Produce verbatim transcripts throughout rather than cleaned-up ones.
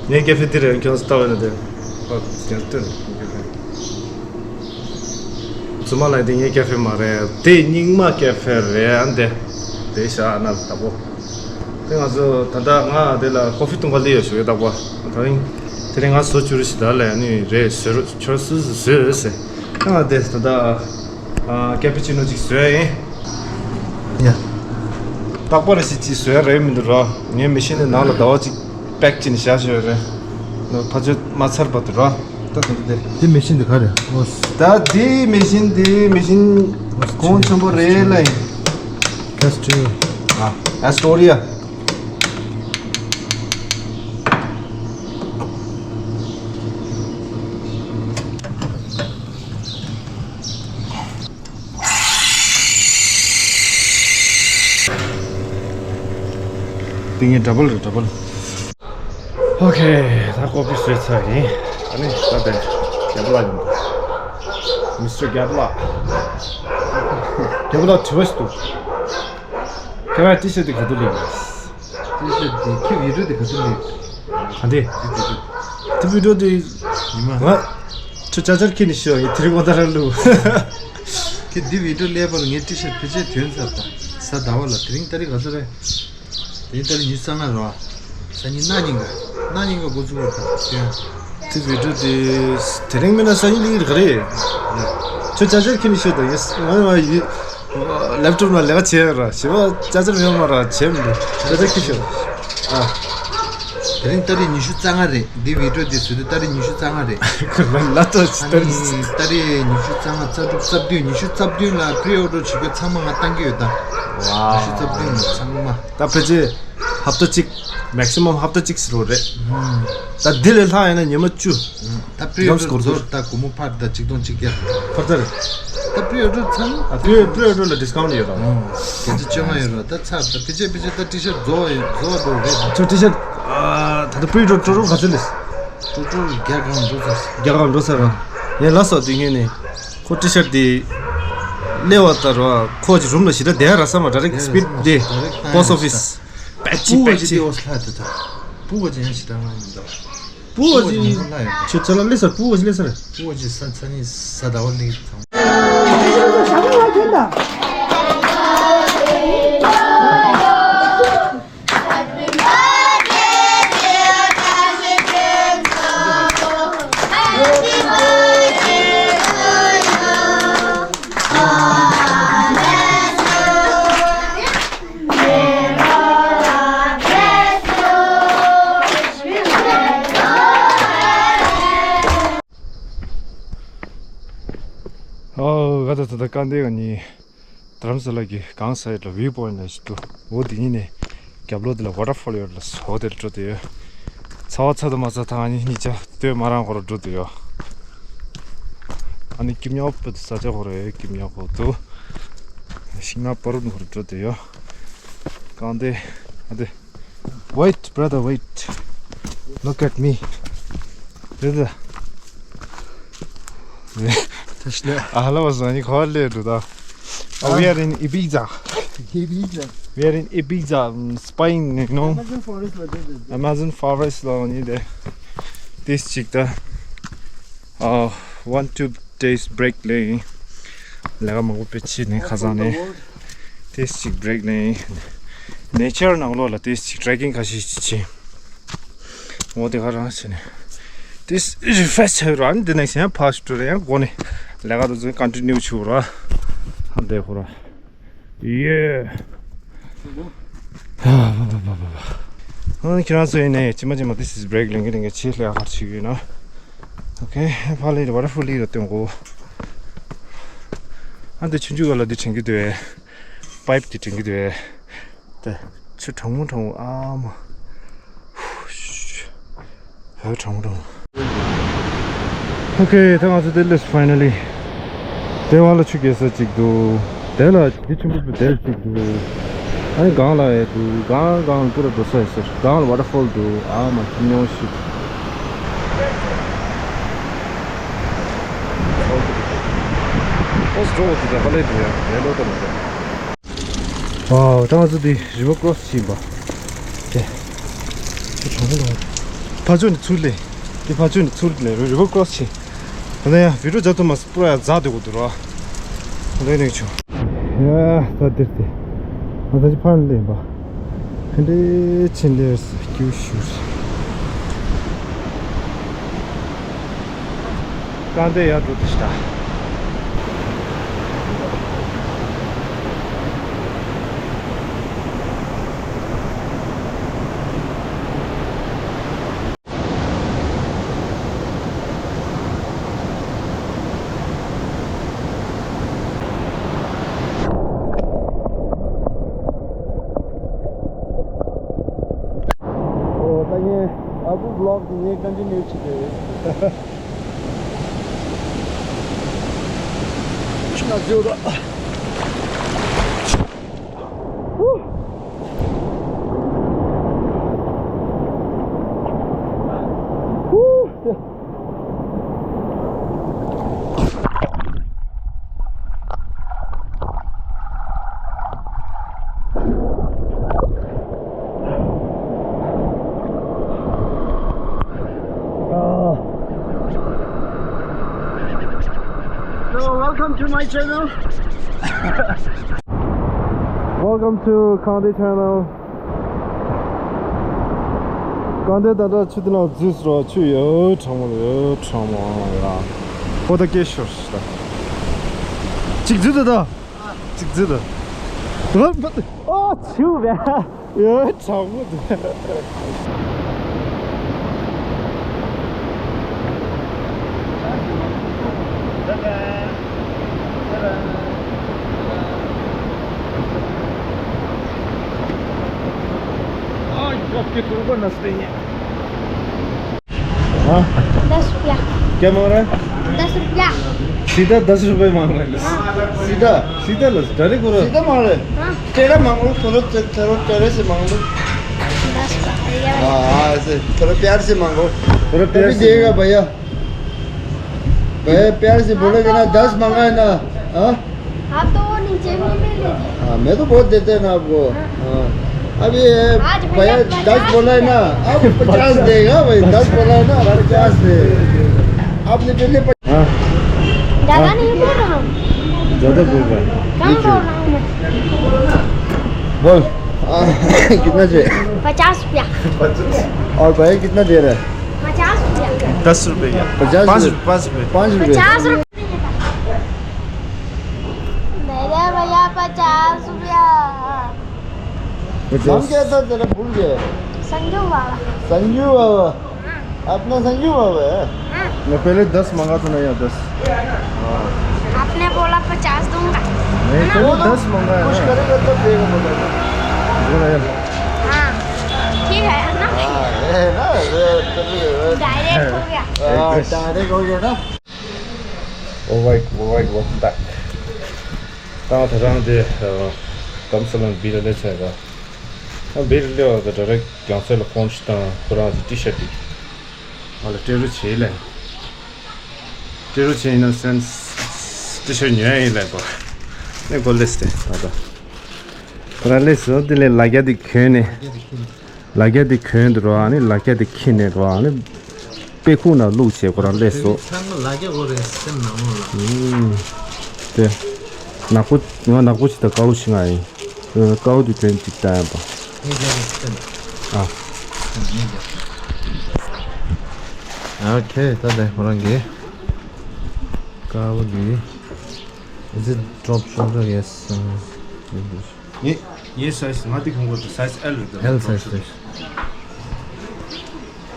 ངའི་ཀེ་ཧྥེ་འདི་རེད། ཁྱོད་ཚོ་ལྟ་བ་ཡིན་ན་དེ། ཨ། ཀེ་ཧྥེ། ཚུ་མ་ལ་དེ་ངའི་ཀེ་ཧྥེ་མ་རེད། དེ་རྙིང་མ་ཀེ་ཧྥེ་རེད། ཨ་འདི། དེ་ཤ་ན་ལྟ་བུ། དེ་ང་ཚོ་ད་ལྟ་ང་དེ་ལ་ཀོ་ཧྥི་འཐུང་ག་སླེབས་ཡོད་ཞུ་གི་ལྟ་བུ། དེ་རིང་དེ་རིང་ང་བཟོ་བཅུག་རེ་ཞིག་ད་ལ་ནི་རེད། བཟོས་རོགས་ཁྱོད་སུ་བཟོས་ཟེར། ང་དེ་ད་ལྟ། ཨ། ཀེ་པི་ཅི་ནོ་ཅིག་བཟོས་ཡིན། ཡ། རྟག་པར་ཞིག་ཅིག་བཟོས་རེད་མི་འདུག་ར། ངའི་མེ་ཤིན་ནི་ནང་ལ་ཟླ་བ་གཅིག་པེག་བྱས་ནས་བཞག་བཞག་རེད། ཕ་ཚོད་མ་ཚར་བར་དུ་ར། ད་དེ་འདྲ་དེ། འདི་མེ་ཤིན་འདི་ག་རེད། ཨོ། ད་འདི་མེ་ཤིན་འདི་མེ་ཤིན་གོང་ཆེན་པོ་རེད་ལ་ཡིན། That's true. ཨ། Astoria. དེ་ངའི་ཌབ་བལ་རེད། ཌབ་བལ། ཨོ་ཁེ། ད་ཀོ་པི་བཟོས་ཚར་ཡིན། ཨ་ནི་ད་དེ་རྒྱབ་ལ་ཡོང་། མི་སི་ཊར་རྒྱབ་ལ། རྒྱབ་ལ་དྲི་བ་ཞིག་འདུག་ཁྱེད་རང་ཊི་ཤར་ཊི་དེ་ག་དུས་སླེབས་ཡོད། ཊི་ཤར་ཊི་དེ་ཁྱེད་བི་ཌི་ཡོ་དེ་ག་དུས་སླེབས་ཡོད། ག་འདི། དེ་བི་ཌི་ཡོ་དེ། ཉི་མ། ང་ཁྱོད་ཅག་ཅར་ཁྱེར་ནས་ཤོག་ཡིན། དེ་རིང་ངོ་ད་ར་ལུ། ཁྱེད་འདི་བི་ཌི་ཡོ་སླེབས་པར་ངའི་ཊི་ཤར་ཊི་ཕལ་ཆེར་ཐོན་ཚར་ད། གཟའ་ཟླ་བ་ལ། དེ་རིང་ཏ་རིག་ག་ཚོད་རེད། དེ་རིང་ཏ་རིག་ཉི་ཤུ་རྩ་ལྔ་རེད་བ། སང་ཉིན་གནངས་ཉིན་ག་གནངས་ཉིན་ག་འགོ་ཚུགས་པར་ད་ཐོན། དེ་བི་ཌི་ཡོ་དེ་དེ་རིང་མིན་ན་སང་ཉིན་ལ་ཡིན་ག་རེད། ཡ། ཁྱོད་ཅག་ཅར་ཁྱེར་ནས་ཤོག་ད། ཡེ་སི། ང་ང་ཡི་ལེབ་ཊོབ་ནང་ལས་ཀ་བྱས་ཡོད་ར། ཞེ་བ་ཅག་ཅར་མེད་མ་ར་བྱས་མི་འདུག་ཅག་ཅར་ཁྱེར་ཤོག་ཨ། དེ་རིང་ཏ་རིག་ཉི་ཤུ་རྩ་ལྔ་རེད། འདི་བི་ཌི་ཡོ་འདི་བཟོས་དུས་ཏ་རིག་ཉི་ཤུ་རྩ་ལྔ་རེད། ཁོ་ལ་ལ་ཏོ་ཅི་ཨ་ཏ་རིག་ནི་ཏ་རིག་ཉི་ཤུ་རྩ་ལྔ། རྩ་དྲུག་རྩ་བདུན། ཉི་ཤུ་རྩ་བདུན་ལ་པི་རི་ཨོར་ཌར་བྱེད་དགོས། ཚང་མ་ང་བཏང་གི་ཡོད་ད། ཝའོ། ཉི་ཤུ་རྩ་བདུན་ལ་ཚང་མ། ད་ཕལ་ཆེར་ཧབ་ཏ་གཅིག་མེག་སི་མམ་ཧབ་ཏ་གཅིག་ཟེར་བ་རེད། ཧུམ། ད་འདི་ལས་ལྷག་ཡིན་ན་ཉི་མ་བཅུ། ད་པི་རི་ཨོར་ཌར་རྫོགས་ད་སྒོར་མོ་ཕར་ད་ཆིག་སྟོང་གཅིག་བརྒྱ། ཕར་ད་རེད། ད་པི་རི་ཨོར་ཌར་ཚང་། ཨ། པི་རི་པི་རི་ཨོར་ཌར་ལ་ཌིས་ཀའུན་ཊི་ཡོད་ར། ཨོ། བརྒྱ་ཆ་བཅོ་ལྔ་ཡོད་ར། ད་ཚར་ད། ཕལ་ཆེར་ཕལ་ཆེར་ད་ཊི་ཤར་ཊི་རྫོགས་ཡོད། རྫོགས་འགྲོ་རེད། ཁྱོད་ཊི་ཤར་ཊི། ཨ། ད་ལྟ་པི་རི་ཨོར་ཌར་ཊོ་ཊལ་ག་ཚོད་ལས། ཊོ་ཊལ་བརྒྱ་གང་འགྲོ་ཚར། བརྒྱ་གང་འགྲོ་ཚར་ར། ཡ་ལགས་སོ། དེ་ངས་ནས་ཁོ་ཊི་ཤར་ཊི་དེ་སླེབས་པ་ལྟར་ར། ཁོ་ཅིག་རུམ་ལ་ཞེ་དྲག་བསྡད་ར་ས་མ། ཌའི་རེག་སི་པི་ཌི་དེ་པོ་སི་ཊི་ཨོ་ཕི་སི་པེ་ཅི་པེ་ཅི། སྤུ་གུ་ཅིག་དེ་ཨོ་སི་ལྷ་དེ་ད། སྤུ་གུ་ཅིག་ཡང་ཞེ་དྲག་ང་ཡིན་ད། སྤུ་གུ་ཅིག་ཁྱོད་ཚ་ལ་སླེབས་ས། སྤུ་གུ་ཅིག་སླེབས་ས་རེད། སྤུ་གུ་ཅིག་ས་ཚ་ནི་ས་ཟླ་བ་ལིང་ཐང་། ཨོ། ག་ད་ད་ད་སྐར་འདི་ག་ནི། རྡ་རམ་ས་ལ་གི་སྒང་སའིཌ་ལ་བིའུ་པོ་ཡིན་ལ་ཞིག་འདུག་འོ་དེ་ཉིད་ནས་རྒྱབ་ལོགས་དེ་ལ་ཝ་ཊར་ཕོལ་ཡོད་ལ། འོ་དེར་འགྲོ་དེ་ཡོད། ཚ་བ་ཚ་དང་མ་ཚ་ཐང་ཨ་ནི་གཉིས་ཆ་སྟོད་མ་རང་ཁོ་ར་འགྲོ་དེ་ཡོད། ཨ་ནི་ཀིམ་ཉའོ་པོ་དེ་ས་ཆ་ཁོ་ར་ཡོད། ཀིམ་ཉའོ་པོ་དུ་ཤིང་ནགས་པ་རུ་ཁོ་ར་འགྲོ་དེ་ཡོད། སྒང་དེ་ཨ་དེ། Wait, brother, wait. Look at me. Brother. ཨ་ལ་བ་ཟ་ནི་ཁོ་ལེ་རུ་ད། Oh, we are in Ibiza. Ibiza. We are in Ibiza, um, Spain, you know. Amazon forest ལ་འགྲོ་དེ། Amazon forest ལ་འགྲོ་དེ། This ཅིག་ད། Uh, one, two days break ལེན། ལས་ཀ་མང་པོ་དཔེ་བྱས་ནས་ཁ་སང་ནས། This ཅིག་བྷི་རེག་ལེན། ནེ་ཅར་ནང་ལོགས་ལ་this ཅིག་ཊེ་རེག་ཀིང་ཁ་ཤས་ཤིག་བྱས། འོ་དེ་ག་རང་བྱས་ནས། This རི་ཕེ་རེ་ཤི་བྱས་ར། ཨ་ནི་དེ་ནེག་སི་ཊི་ཡང་ཕར་ཞིག་འགྲོ་ར། ཡང་འགོ་ནས་ལས་ཀ་དེ་ཚོ་ཀོན་ཊི་ནིའུ་བྱེད་ར། ཧ་འདས་ཁོ་ར། ཡེ། ཨ་ཁྱེད་རང་ཚོ་ཡིན་ནའི་ཅི་མ་ཅི་མ་this is བྷི་རེག་ལེན་གི་ལེན་གི་ཆེད་ལས་ཨ་ཁར་བྱེད་ཀྱི་ཡོད་ན། ཨོ་ཁེ། ཕ་ལེ་ཝ་ཊར་ཕོལ་ལི་ར་སྟོན་གོ། ཨ་འདི་ཆུང་ཆུང་ག་ལ་འདི་དྲན་གི་འདུག་པའི། པའིབ་འདི་དྲན་གི་འདུག་པའི། དེ་ཆུ་གྲང་མོ་གྲང་མོ་ཨ་མ། ཧོ་གྲང་མོ་གྲང་མོ། ཨོ་ཁེ། ད་ང་ཚོ་དེ་སླེབས་སོང་ཕའི་ནལ་ལི། དེ་བ་ལ་ཆུ་རྐྱལ་ས་གཅིག་འདུག་དེ་ལ་འདི་ཆུ་འབུད་པའི་དེ་གཅིག་འདུག་ཨ་ནི་སྒང་ལ་ཡོད་འདུག་སྒང་སྒང་ལ་པུ་ར་འགྲོ་ས་ཡོད་ཟེར། སྒང་ལ་ཝ་ཊར་ཕོལ་འདུག་ཨ་མ་ཁྱི་ཉོ་ཤིག་ཨོ་སི་འགྲོ་འོ་དེ་ད་ཧ་ལས་འདུག་ཡ་ལས་ལོ་ད་མ་འདུག་ཨོ། ད་ང་ཚོ་འདི་རི་བར་ཀོ་རོ་སི་བྱེད་པ། དེ། དེ་གྲོང་ཁོ་ལ། ཕར་ཕྱོགས་ནས་ཚུར་སླེབས། འདི་ཕར་ཕྱོགས་ནས་ཚུར་སླེབས། རི་ཝར་ཀོ་རོ་སི་བྱས། ད་ལྟ་ཡང་བི་ཌི་ཡོ་རྒྱག་ཐུབ་མ་སོང་། པུ་ར་ཡང་འཛག་སྡོད་དགོས་འདུག་ར། ད་ལྟ་ནས་བྱུང་། ཡ་ད་འདིར་དེ། ང་ད་ཅི་ཕར་སླེབས་པ། ཧན་ཏེ་ཆེན་ཏེ་སྐྱིད་ཤུར། རྐང་སྟེགས་ཡར་འགྲོ་དུས་ཤི་ད། ཨོ་ད་ངས་ཨ་ཁུ་བི་ལོག་འདི་ངས་ཀོན་ཊི་ནིའུ་བྱེད་ཀྱི་ཡོད། ཆུ་ནག་ཅིག་ཡོད་ད། So, welcome to my channel. Welcome to Kandi channel. Kandi ད་ལྟ་ཆུ་དེ་ནང་འཛུལ་སོང་། ཆུ་ཡོད་གྲང་མོ་ཡོད་གྲང་མོ་ཡ། ཧོ་ད་སྐད་ཤོར་ཤི་ད། གཅིག་འཛུལ་ད་ད། གཅིག་འཛུལ་ད། ཨ་ཨ་ཆུ་བས། ཡ་གྲང་མོ་འདུག हाँ? दस रुपया। क्या मांग रहा है? दस रुपया। सीधा दस रुपए मांग रहा है। हाँ। सीधा? सीधा लस, डायरेक्ट बोल रहा है। सीधा मांग रहा है। हाँ। टेढ़ा मांगो, थोड़ा, थोड़ा टेढ़े से मांगो। दस रुपया। हाँ, हाँ, ऐसे, थोड़ा प्यार से मांगो। थोड़ा प्यार तभी से देगा मांगो। भैया। भैया, प्यार से बोलेगा ना, दस मांगा है ना। हाँ? आप तो वो नीचे में ले लीजिए। हाँ, मैं तो बहुत देते हैं ना आपको। हाँ। हाँ। अब ये आज भैया भैया दस पचास बोला है ना, रुपया। अब पचास देगा भाई, दस बोला है ना, पचास दे। आपने पहले पच- हाँ। ज्यादा हाँ। नहीं बोल रहा हूँ। ज्यादा बोल रहा है। कम ये बोल क्यों? रहा हूँ मैं। बोल। आ, कितना चाहिए? पचास रुपया। और भाई कितना दे रहा है? पचास रुपया। दस रुपये या पचास पाँच रुपये। रुपये, पाँच रुपये। पाँच रुपये। पचास रुपये। मेरे भैया पचास रुपया। पचास। नाम क्या था तेरा, भूल गया। संजू बाबा। संजू बाबा। हाँ। अपना संजू बाबा है। हाँ। मैं पहले दस मंगा था ना, यहाँ दस। आपने बोला पचास दूंगा। नहीं, है ना? पहले दस मंगाया कुछ ना। करेगा तब देगा, बोला था। बोला यार। हाँ। ठीक है, है ना? हाँ, है ना? ये, ये, ये। डायरेक्ट हो गया। हाँ, एक डायरेक्ट हो गया ना। Alright, alright, welcome back. ད་ང་ད་རང་དེ་ཨ་ཀམ་སུ་ལམ་བི་ལ་སླེབས་ཚར་ཡོད། ད་བི་ལ་སླེབས་པ་དང་ཌའི་རེག་རྒྱལ་ས་ལ་ཕོན་ཞིག་བཏང་། ཁོ་རང་གི་ཊི་ཤར་ཊི་ང་ལ་སྤྲད་རོགས་བྱེད་ལབ། སྤྲད་རོགས་བྱེད་ཡིན་ན་སེམས་ཊི་ཤར་ཊི་ཉོ་ཡ་ཡིན་ལབ་གོ། ནས་གོ་ལེས་ཏེ་ད་ད། ཁོ་རང་སླེབས་སོང་། དེ་ལས་ལ་རྒྱ་དེ་གྱོན་ནས། ལ་རྒྱ་དེ་གྱོན་འདུག་རོ། ཨ་ནི་ལ་རྒྱ་དེ་འཁྱེར་ནས་རོ། ཨ་ནི་དཔེ་ཁུག་ནང་བླུགས་བྱས་ཁོ་རང་སླེབས་སོང་། ཚང་མ་ལ་རྒྱ་འོ་རེད་སེམས་ནང་ལོགས་ལ། ཨུམ། དེ། ནག་པོ། ང་ནག་པོ་ཞིག་དང་དཀར་པོ་ཞིག་ང་ཡིན། དཀར་པོ་དེ་གྱོན་ཅིག་བལྟ་ཡ་པ། ངས་རྒྱབ་རེད་སེམས། ཨ། ངས་རྒྱབ། ཨོ་ཁེ། ད་དེ་ཁོ་རང་གི་དཀར་པོ་གི། Is it drop shoulder? Yes. ངའི་ངའི་སའི་ཛི་ང་དེ་གང་དགོས་དེ་སའི་ཛི་ཨེལ་རེད། ཨེལ་སའི་ཛི་རེད།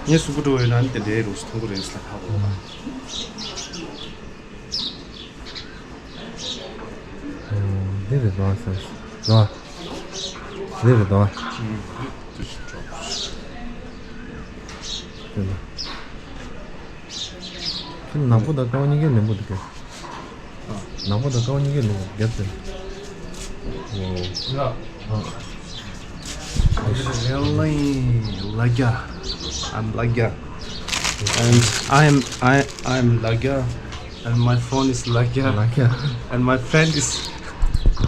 ངའི་གཟུགས་པོ་འགྲོ་བའི་ནང་དེ་འདྲའི་རུ་མཐོང་གི་རེད་ཟེར་ལབ་ཧ་གོ། འདི་རེད་དོ་སའི་ཛི། འདི་རེད་དོ། དེ་ནག་པོ་དང་དཀར་པོ་གཉིས་ཀའི་ལེན་པོ་འདུག་གས། ནག་པོ་དང་དཀར་པོ་གཉིས་ཀའི་ལེན་པོ་རྒྱབ་ཟིན། ཡ། Really? Lagya. I'm Lagya. And I am, I, I am Lagya. And my phone is Lagya. Lagya. And my friend is,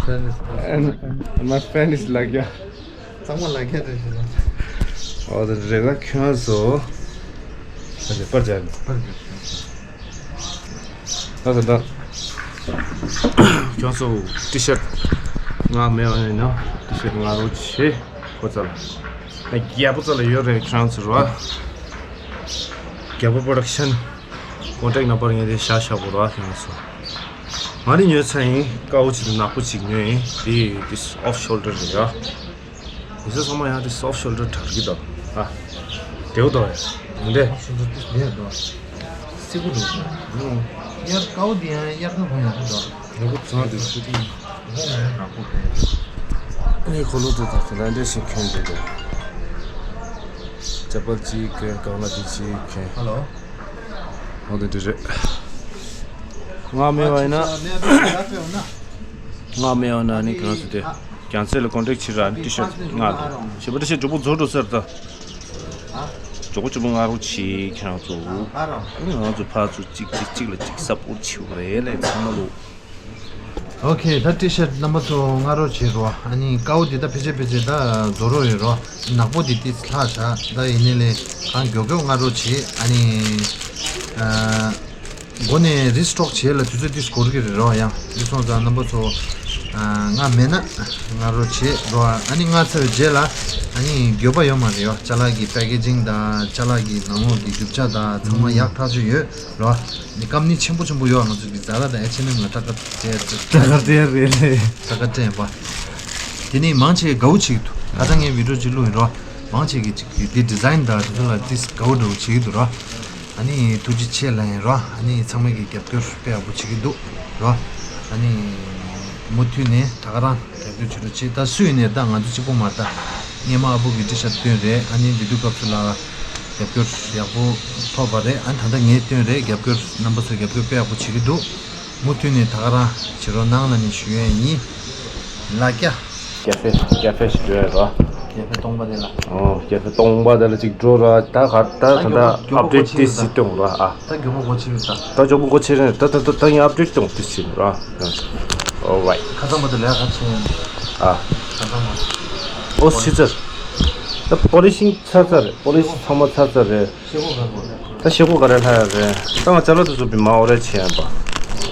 friend is and, and my friend is Lagya. ཚང་མ་ལ་རྒྱ་རེད་ཞེས་ལ། ཨོ་དེ་རེད་ད་ཁྱོད་ཚོ། པར་རྒྱག་ནས། པར་རྒྱག་ད་ད་ད། ཁྱོད་ཚོ་ཊི་ཤར་ང་མེད་པ་ཡིན་ན་ཊི་ཤར་ང་རོ་ཆེ་ཁོ་ཚ་ལ། ང་རྒྱལ་པོ་ཚ་ལ་ཡོད་རེད་ཁྱོད་ཚོ་རོ། རྒྱལ་པོ་པོ་རོ་ཌག་ཤན་ཀོན་ཊེག་ནམ་བར་ངས་དེ་བཞག་བཞག་གོ་རོ་ཁྱོད་ཚོ། ང་ནི་ཉོས་ཚར་ཡིན། དཀར་པོ་ཅིག་ནག་པོ་ཅིག་ཉོས་ཡིན། འདི་འདི་ཨོཕ་ཤོལ་ཌར་རེད་ཡ། མི་ཚེ་ཚང་མ་ཡང་དེ་སོཕ་ཤོལ་ཌར་དྲག་གི་འདུག་ཨ། དེའུ་དོ་ཡ། འདི་འདྲས། ཨོཕ་ཤོལ་ཌར་དེ་ཡ་འདུག་སི་ཀུ་འདུག་ཨུ། དབྱར་དཀར་པོ་འདི་ཡང་དབྱར་ཁ་གོན་ཡག་གི་འདུག་ངོ་བོ་བཟང་དེ་སུ་དེ་ཡིན། ངོ་བོ་ཡང་ནག་པོ་དེ། ཨ་ནི་ཁོ་ལོ་དེ་དང་དེ་འདྲ་འདྲ་ཞིག་གྱོན་འདུག་དེ། ཅ་པལ་གཅིག་གྱོན། གང་ལ་དེ་གཅིག་གྱོན། ཧ་ལོ། འོ་དེ་འདྲ་རེད། ང་མེད་པ་ཡིན་ན། ང་མེད་པ་ན་ནི་ཁྱེད་རང་ཚོ་དེ་རྒྱལ་སྲས་ལ་ཀོན་ཊེག་བྱེད་ར། ཊི་ཤར་ལྔ་ལ་ཞེ་པོ་ཊི་ཤར་མགྱོགས་པོ་རྫོགས་འགྲོ་ཟེར་ད། མགྱོགས་པོ་མགྱོགས་པོ་ང་རོ་བྱེད་ཁྱེད་རང་ཚོ། ང་ཚོ་ཕར་ཚུར་གཅིག་གཅིག་གཅིག་ལ་གཅིག་སབ་པོར་བྱེད་རེད་ལས་ཚང་མ་ལོ། ཨོ་ཁེ། ད་ཊི་ཤར་རྣམ་པ་ཚོ་ང་རོ་བྱེད་རོ། ཨ་ནི་དཀར་པོ་འདི་ད་ཕལ་ཆེར་ཕལ་ཆེར་ད་རྫོགས་རོ་ཡོད་རོ། ནག་པོ་འདི་ཏིས་ལྷག་བཞག་ད་ཡིན་ནའི་ལས་གང་མགྱོགས་མགྱོགས་ང་རོ་བྱེད། ཨ་ནི་ཨ། མགོ་ནས་རི་སི་ཊོག་བྱེད་ལ་དུས་ཚོད་ཏིས་འགོར་གི་རེད་རོ། ཡང་འདི་སོང་ཙང་རྣམ་པ་ཚོ་ང་མེད་ན་ང་རོ་བྱེད་རོ། ཨ་ནི་ང་ཚར་བའི་རྗེས་ལ་ཨ་ནི་འགྱོད་པ་ཡོད་མ་རེད་ཡོ། ཅ་ལག་གི་པེ་ཀེ་ཇིང་དང་ཅ་ལག་གི་ནང་ལོགས་ཀྱི་རྒྱུ་ཆ་དང་ཚང་མ་ཡག་ཐག་ཆོད་ཡོད་རོ། ནི་ཀམ་ནི་ཆེན་པོ་ཆེན་པོ་ཡོད། ང་ཚོ་གི་ཛ་ར་དང་ཨེཆ་ཨེན་ཨེམ་ལ་ཀྲག་ཀ་སྤྲད་ཀྲག་ཀ་སྤྲད་རེད་ལེ། ཀྲག་ཀ་སྤྲད་པ། དེ་ནི་མང་ཆེ་དགའ་བོ་བྱེད་ཀྱི་འདུག་ད་ལྟ་ངས་བི་ཌིའོ་ཅིག་བླུགས་ཡིན་རོ། མང་ཆེ་གི་ཅིག་གི་དེ་ཌི་ཛའིན་དང་དེ་ཚོ་ལ་ཏིས་དགའ་བོ་འདྲ་བོ་བྱེད་ཀྱི་འདུག་རོ། ཨ་ནི་ཐུགས་རྗེ་ཆེ་ལབ་ཡིན་རོ། ཨ་ནི་ཚང་མས་གི་རྒྱབ་སྐྱོར་དཔེ་ཡག་པོ་བྱེད་ཀྱི་འདུག་རོ། ཨ་ནི་མུ་མཐུད་ནས་ད་ག་རང་རྒྱབ་སྐྱོར་བྱེད་རོགས་བྱེད། ད་སུ་ཡིན་ནའི་ད་ང་ཚོ་གཅིག་པོ་མ་རེད་ད། སྔས་མ་ཨ་བུ་གི་ཊི་ཤར་བཏོན་རེད། ཨ་ནི་དེ་དུས་སྐབས་སུ་ལ་རྒྱབ་སྐྱོར་ཡག་པོ་ཐོབ་པ་རེད། ཨ་ནི་ད་ལྟ་ངས་བཏོན་རེད། རྒྱབ་སྐྱོར་རྣམ་པ་ཚོས་རྒྱབ་སྐྱོར་དཔེ་ཡག་པོ་བྱེད་ཀྱི་འདུག་མུ་མཐུད་ནས་ད་ག་རང་བྱེད་རོགས་གནང་ལབ་ནས་ཞུ་ཡས་ཡིན། ལགས་ཀྱ། ཀ་ཧྥེ་ཀ་ཧྥེ་ཞིག་འགྲོ་ཡ་རོ། ཀ་ཧྥེ་སྟོང་པ་དེ་ལ། ཨོ་ཀ་ཧྥེ་སྟོང་པ་དེ་ལ་ཅིག་འགྲོ་ར། ད་ག་ད་ད་ད་ད་མགྱོགས་པོ་ཨབ་ཌེཊ་ཏིས་ཅིག་གཏོང་ར། ཨ་ད་མགྱོགས་པོ་སྒོ་ཕྱེ་ར། ད་ད་མགྱོགས་པོ་སྒོ་ཕྱེ་ར། ད་ད་ད་ད་ངས་ཨབ་ཌེཊ་གཏོང་ཏིས་ཕྱིན་ར། ཨོ་རའིཊ། ཁ་ཚང་པ་དེ་ལས་ཁ་ཆེ། ཨ་ཁ་ཚང་པ། ཨོ་ཕྱི་ཚར། ད་པོ་ལི་ཤིང་ཚར་ཚར་རེད། པོ་ལི་ཤིང་ཚང་མ་ཚར་ཚར་རེད། ཤེལ་སྒོ་ག་གོ། ད་ཤེལ་སྒོ་ག་རེ་ལྷག་ཡ་རེད། ད་ང་ཅ་ལག་དེ་ཚོ་བི་མ་འོ་རེ་བྱེད་ཡ་པ།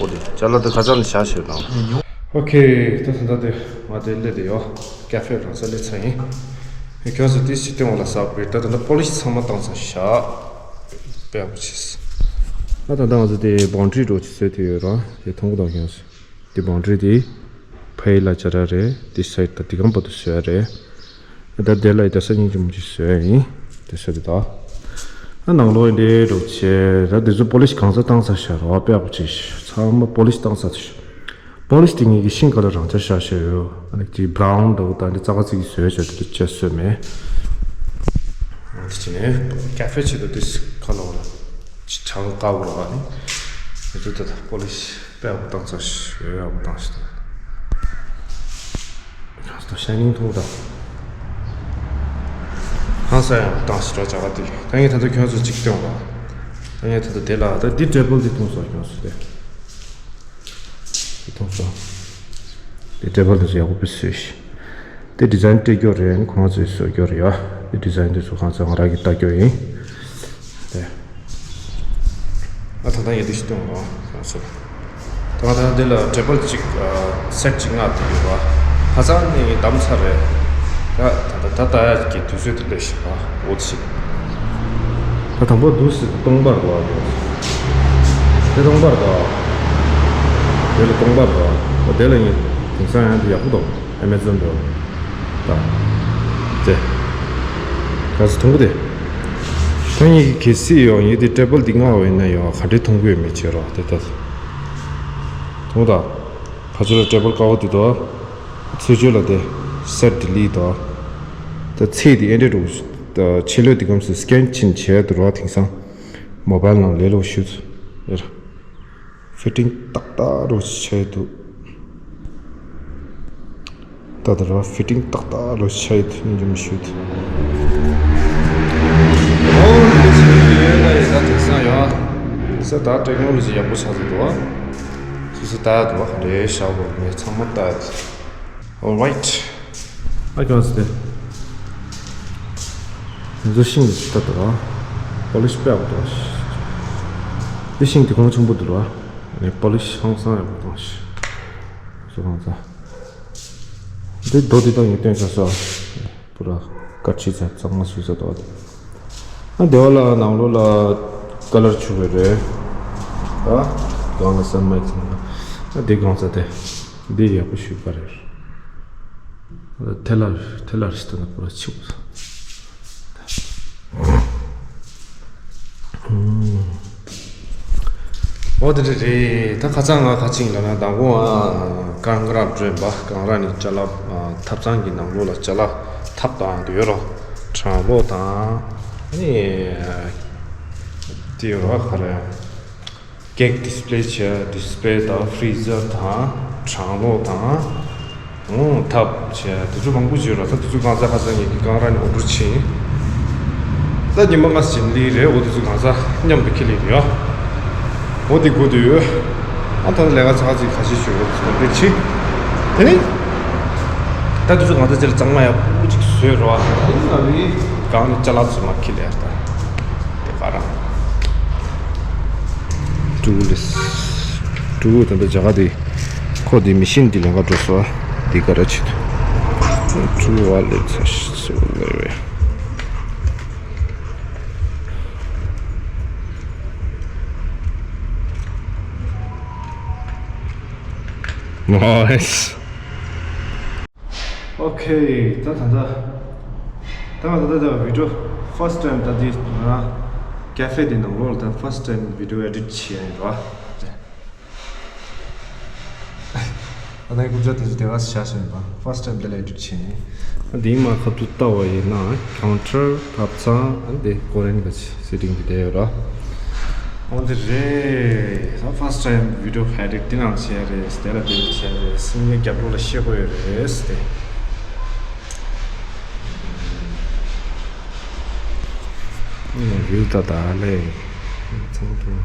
ཨོ་དེ་ཅ་ལག་དེ་ཁ་ཚང་ནས་བཞག་ཤེས་དང་། ཨོ་ཁེ། ད་ད་ད་དེ་ང་དེ་སླེབས་དེ་ཡོད། ཀ་ཧྥེ་རང་ས་སླེབས་ཚར་ཡིན། ཨེ་ཁྱོད་ཚོ་དེ་སི་ཊེམ་འོག་ལ་ཟག་པའི་ད་ད་ད་པོ་ལི་ཤིང་ཚང་མ་བཏང་ཚར་བཞག་དཔེ་ཡག་པོ་བྱས། ད་ད་ད་ང་ཚོ་དེ་བོན་ཌ་རི་འདྲ་བོ་ཅིག་བཟོས་དེ་ཡོད་ར། དེ་མཐོང་གི་འདུག་ཁྱོད་ཚོ། དེ་བོན་ཌ་རི་དེ་ཕ་ཡི་ལ་ཅ་ར་རེད། དེ་སའིཌ་ད་དེ་གང་བར་དུ་བཟོས་ཡ་རེད། ད་དེ་ལ་ཡི་ད་ས་སྙིང་རྗེ་མོ་ཅིག་བཟོས་ཡ་ཡིན། དེ་ས་དེ་ད། ཨ་ནང་ལོགས་འདི་འདྲ་བྱས། ད་དེ་ཚོ་པོ་ལི་ཤིང་གང་ས་བཏང་ས་ཤར་བ་དཔེ་ཡག་པོ་བྱས་ཤག་ཚང་མ་པོ་ལི་ཤིང་བཏང་ས་དེ་ཤག་པོ་ལི་ཤིང་དེ་ངེད་ཀྱི་ཤིང་ཁ་ལ་རང་ཅག་ཤར་ཤར་ཡོད། ཨ་ནི་དེ་བྷ་རའུན་འདྲ་བོ་དང་དེ་ཙག་ཙིག་གི་བཟོས་བྱས་དེ་དེ་བྱས་བཟོས་མེད། ཨ་དེ་བྱས་ནས་ཀ་ཧྥེ་ཆེད་དུ་དེ་ཁ་ལ་བ་ལ་ཅི་ཆང་དཀར་པོ་ར། ཨ་ནི་དེ་ཚོ་ད་ད་པོ་ལི་ཤིང་དཔེ་ཡག་པོ་བཏང་ས་ཤག་ཡོད། ཡག་པོ་བཏང་ཤག་ད་ཤ་ཉེ་མཐོང་དང་། ཧང་སང་ཡང་བཏང་ཞིག་འགྲོ་བྱ་བ་དེ། ད་ངས་ད་ལྟ་ཁྱོད་ཚོ་གཅིག་སྟོན་པ། ད་ངས་ད་ལྟ་དེ་ལ་ད་འདི་ཊེ་བལ་འདི་མཐོང་སོང་། ཁྱོད་ཚོ་དེ། འདི་མཐོང་སོང་། འདི་ཊེ་བལ་འདི་ཚོ་ཡག་པོ་བཟོས་ཤག་དེ་ཌི་ཛའིན་སྤྲད་རྒྱུ་རེད། ཁོང་ཚོས་བཟོ་རྒྱུ་རེད་ཡ། དེ་ཌི་ཛའིན་འདི་ཚོ་ཁོང་ཚོ་ང་རང་གིས་ལྟ་རྒྱུ་ཡིན། དེ། ཨ་ད་ལྟ་ངས་འདི་ཞིག་སྟོན་འོང་ཟེར། ད་ང་ད་འདི་ལ་ཊེ་བལ་གཅིག་སེཊ་གཅིག་མངགས་ཏེ་ཡོད་པ། ཁ་སང་ནས་ངས་བདམས་ཚར་རེད། ད་ད་ད་ད་ཡ་གི་དུས་ཚོད་དེ་སླེབས་ཤག་པ། འོ་དེ་ཞིག་ད་དང་པོ་འདུག་སེ་སྟོང་པར་འདུག་ཨ། དེ་སྟོང་པར་འདུག་ཨ། དེ་ལ་སྟོང་པར་འདུག་ཨ། འོ་དེ་ལ་ངས་དེང་སང་ཡང་དེ་ཡག་པོ་འདུག་ཨེ་མེ་ཛོན་འདྲ་བོ། ད། དེ། ག་ཚོད་མཐོང་གི་དེ། ད་ངེད་ཀྱི་གལ་སྲིད་ཡོང་ངེད་དེ་ཊེ་བལ་འདི་མངགས་པ་ཡིན་ན་ཡོང་ག་འདྲས་མཐོང་གི་ཡོད་མེད་བྱེད་རོགས་དེ་ལྟ། མཐོང་ད། ཕ་ཚོ་ལ་ཊེ་བལ་དཀར་པོ་དེ་དོ། ཚུར་ཕྱོགས་ལ་དེ། སེཊ་ལྡི་ལི་དོ། ད་ཚེས་དེ་ཨེ་འདྲས་འགྲོ། ད་ཕྱི་ལོགས་དེ་གམ་སུ་སི་ཀེན་ཕྱིན་བྱས་དུ་རོགས་དེང་སང་། མོ་བལ་ནང་ལས་སླ་པོ་ཞུ་ཡ། ཧྥི་ཊིང་ཏག་ཏག་རོ་ཆ་ཡི་འདུག་ད་ད་ར་ཧྥི་ཊིང་ཏག་ཏག་རོ་ཆ་ཡི་འདུག་སྙིང་རྗེ་མོ་ཞུ་འདུག་ཨོ་འདི་ཚོ་ཡོད་ན་ཡོད་ད་དེང་སང་ཡོད། ས་ད་ཊེག་ནོ་ལོ་ཇི་ཡག་པོ་ཆགས་འདུག་བ། སུ་སུ་ད་འདུག་བ་རེད་ཤག་བོ་ངས་ཚང་མ་ལྟ་ཡ། Alright. ཨ་ཀྱང་ཟེར་ཏེ། འཛུལ་ཤིང་ལ་ཅི་ལྟ་དོ། པོ་ལི་ཤི་དཔེ་ཡག་པོ་འདུག་ཤི། འདི་ཤིང་དེ་གོང་ཆེན་པོ་འདུག་ར། ཨ་ནི་པོ་ལི་ཤི་ཧང་སང་ཡག་པོ་འདུག་ཤི། སོ་ཧང་སང་། འདི་རྡོ་འདི་དང་ཡང་སྟོན་ཆ་སོ། པུ་ར་དཀར་ཆི་ཆ་གཙང་མ་སུ་ས་དོ། ཨ་དེ་བ་ལ་ནང་ལོགས་ལ་ཀ་ལར་བྱུག་རེད་རེད། ཨ་གང་ལ་སན་མའི་ཚང་ཨ་དེ་གང་ས་དེ་འདི་ཡག་པོ་ཞུ་ག་རེད། ཐེ་ལར་ཐེ་ལར་ཤི་ཏོ་ན་པུ་ར་ཆི་བོ། འོ་དེ་འདྲ་རེད། ད་ཁ་སང་ང་ཁ་ཅིག་ལ་ན་དང་པོ་ཨ་ཀང་ར་འགྲོན་པ་ཀང་ར་ནི་ཅ་ལག་ཨ་ཐབ་ཚང་གི་ནང་ལོགས་ལ་ཅ་ལག་ཐབ་དང་དེ་ཡོད་རོ། གྲང་ལོ་དང་ཨ་ནི་དེ་ཡོད་རོ་ག་རེ། གེག་ཌི་སི་པ་ལེ་བྱས་ཌི་སི་པ་ལེ་དང་ཕི་རི་ཛར་དང་གྲང་ལོ་དང་། ཨོ་ཐབ་བྱས་དེ་ཚོ་མང་པོ་བྱས་ར། ད་དེ་ཚོ་གང་ཚ་ཁ་ཚ་ངེད་ཀྱི་ཀང་ར་ནས་ཨོ་ཌར་ཕྱིན། ད་ཉི་མ་ལྔ་ཕྱིན་ལི་རེད། འོ་དེ་ཚོ་གང་ཚ་མཉམ་དུ་ཁྱེར་ལི་རེད་ཨ། འོ་དེ་དགོས་དུ་ཡོད། ཨ་ད་ལས་ཀ་ཚ་ཁ་ཚིག་ཁ་ཤས་ཤོད་རོགས་ཚོ་དེ་ཕྱི། དེ་ནི་ད་དེ་ཚོ་གང་ཚ་ཅེར་གཙང་མ་ཡག་པོ་ཅིག་བཟོས་རོགས་ཨ། དེ་ནི་ང་བི་གང་ནས་ཅ་ལག་ཚོ་མ་ཁྱེར་ལི་ཨ། ད་དེ་ག་རང་ཀྲུ་ལིས་ཀྲུ་ད་ལྟ་རྒྱ་གར་དེ། ཁོ་དེ་མི་ཤིན་དེ་ལེན་ག་འགྲོ་སོ། དེ་ག་ར་ཆེད་དུ། ཀྲུ་ཝ་ལེ་ཚ་ཤི་སོ་ལེ་བེ། ནའིས། ཨོ་ཁེ། ད་ད་ད། ད་ང་ད་ད་ད་བི་ཌི་ཡོ་ཕར་སི་ཊི་ཊའིམ་ད་དེ་ང་ཀེ་ཕེ་དེ་ནང་ལོགས་ལ་ད་ཕར་སི་ཊི་ཊའིམ་བི་ཌི་ཡོ་ཨེ་ཌིཊ་བྱས་ཡིན་རོ། ཨ་ནི་ཀུ་ཇ་དེ་ཚོ་དེ་ག་བཞག་སོང་ཡིན་པ། ཕར་སི་ཊི་ཊའིམ་དེ་ལ་ཨེ་ཌིཊ་བྱས་ནས། ཨ་འདིའི་མ་ཁ་ཐུག་ལྟ་བ་ཡིན་ན་ཀའུན་ཊར་ཐབ་ཚང་ཨ་འདི་ཀོ་རན་ག་ཅི་སེ་ཊིང་དེ་བསྡད་ཡོད་ར། འོ་འདི་རེད། ད་ཕར་སི་ཊི་ཊའིམ་བི་ཌི་ཡོ་ཨེ་ཌིཊ་དེ་ནང་བྱས་རེད། དེ་ལ་དེ་འདྲ་བྱས་རེད། སེམས་ཉིད་རྒྱབ་ལོགས་ལ་ཤེས་དགོས་ཡོད་རེད་དེ། ཨ་ནི་བིའུ་ད་ད་ལས་ཚང་དུ།